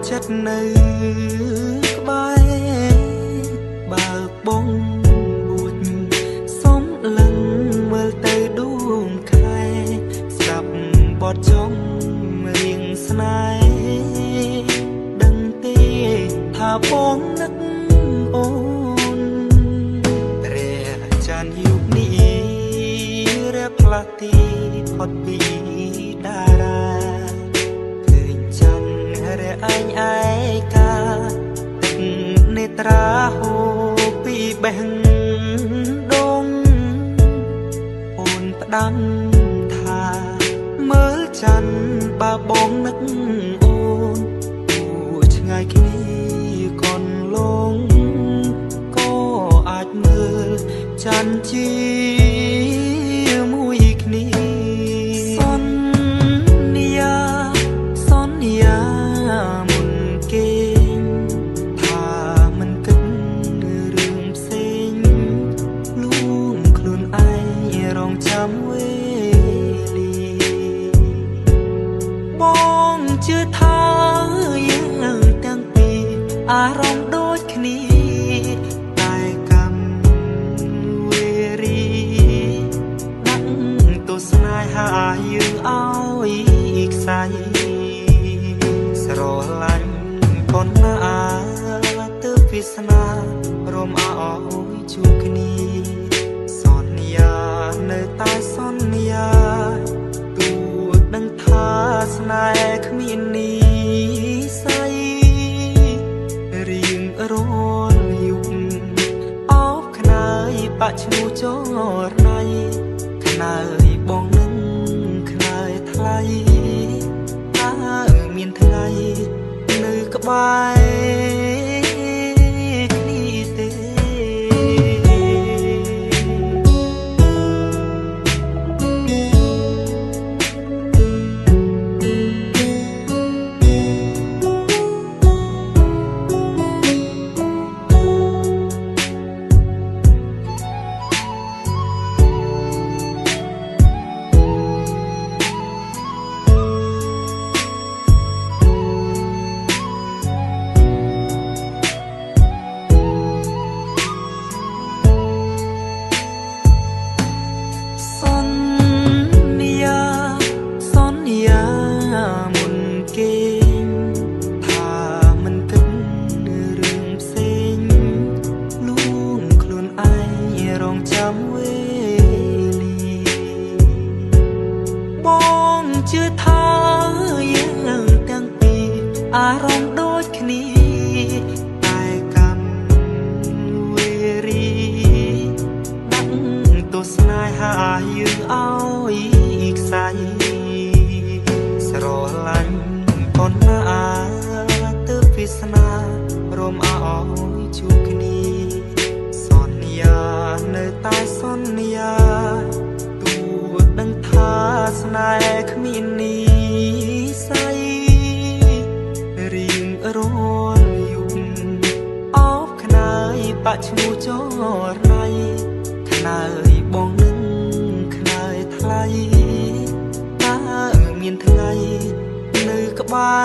ចិត្តនៅក្បែរបើកបងបួចសំលឹងមើលទៅដួងខែស្ដាប់បទចុងរៀងស្នេហ៍ដឹងទេថាបងនឹកអូនរះចានយុគនេះរះផ្លាស់ទីផុតពីតារាឃើញចន្ទរះឯងឯកាទឹកនេត្រាហូរពីបេះដូងអូនផ្ដាំថាមើលចន្ទបើបងនឹកអូនគួឆ្ងាយគ្នាកនលងក៏អាចមើលចន្ទជាមួយគ្នាសន្យាសន្យាមុនគេងថាមិនគិតរឿងផ្សេងលួងខ្លួនឯងរងចាំវេលាបងជឿថាយើងទាំងពីរអារម្មណ៍ដូចគ្នាតែកម្មវេរីដាក់ទស្សនាហាយើងឲ្យខ្សែស្រឡាញ់ប៉ុណ្ណាទើបវាសនារំឲ្យជួបគ្នាសន្យានៅតែសន្យាទូដឹងថាស្នេហ៍គ្មាននិស័យរៀងរាល់យប់អោបខ្នើយបាក់ឈ្មោះចរណៃខ្នើយបងនឹងខ្នើយថ្លៃតើមានថ្ងៃនៅក្បែរគ្នាទេ សន្យាសន្យាមុនគេងថាមិនគិតរឿងផ្សេងលួងខ្លួនឯងរងចាំវេលាបងជឿថាយើងទាំងពីរអារម្មណ៍ដូចគ្នាតែកម្មវេរីដាក់ទស្សនាហាយើងឲ្យខ្សែស្រឡាញ់ប៉ុណ្ណាទើបវាសនារំឲ្យជួបគ្នាសន្យានៅតែសន្យាទូដឹងថាស្នេហ៍គ្មាននិស័យរៀងរាល់យប់អោបខ្នើយបាក់ឈ្មោះចរណៃខ្នើយបងនឹងខ្នើយថ្លៃតើមានថ្ងៃនៅក្បែ